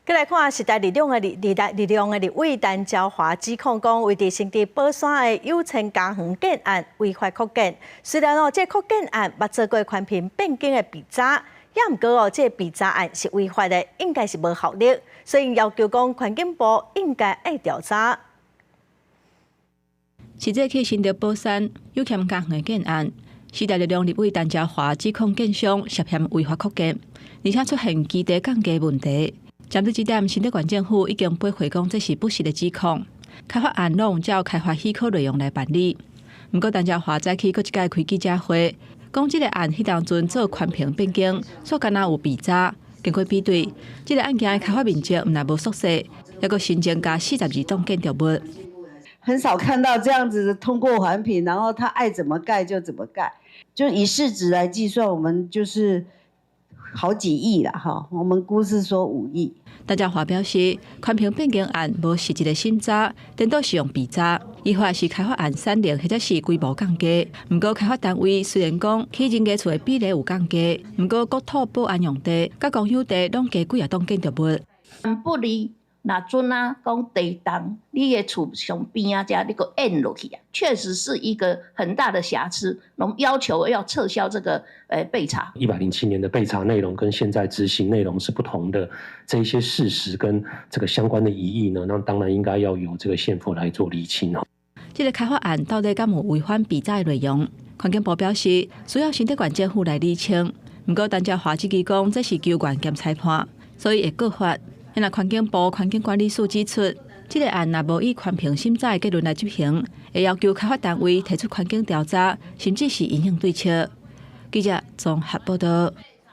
閣來看時代力量的立時代力量的立委陳椒華指控講，位佇新竹寶山的有錢家園建案違法擴建。雖然哦，這個擴建案捌做過環評變更的備查，也毋過哦，這個備查案是違法的，應該是無效力，所以要求講環境部應該愛調查。是這起新竹寶山有錢家園建案，時代力量立委陳椒華指控建商涉嫌違法擴建，而且出現基地降低問題。針對這點，新竹縣政府已經駁回講這是不實的指控，開發案攏照開發許可內容來辦理。毋過陳椒華早起閣一擺開記者會，講這個案彼當陣做環評變更，煞敢若有備查，經過比對，這個案件的開發面積毋但無縮細，猶閣新增加42棟建築物。很少看到這樣子通過環評，然後他愛怎麼蓋就怎麼蓋，就以市值來計算，我們就是好幾億啦，哈，我們估是說5億。陳椒華表示，環評變更案無實質的審查，顛倒是用備查，依法是開發案產量或者是規模降低。毋過開發單位雖然講起人家厝的比例有降低，毋過國土保安用地佮公有地攏加幾仔棟建築物。不利，若陣啊講地動，你的厝上邊仔遮你閣淹落去啊，確實是一個很大的瑕疵。攏要求要撤銷這個備查。107年的備查內容跟現在執行內容是不同的，這一些事實跟這個相關的疑義呢，那當然應該要由這個縣府來做釐清哦。這個開發案到底敢有違反備查的內容？環境部表示需要新竹縣政府來釐清。毋過陳椒華這支講這是球員兼裁判，所以會告發。若環境部環境管理署指出，這個案若無以環評審查的結論來執行，會要求開發單位提出環境調查，甚至是因應對策。記者綜合報道。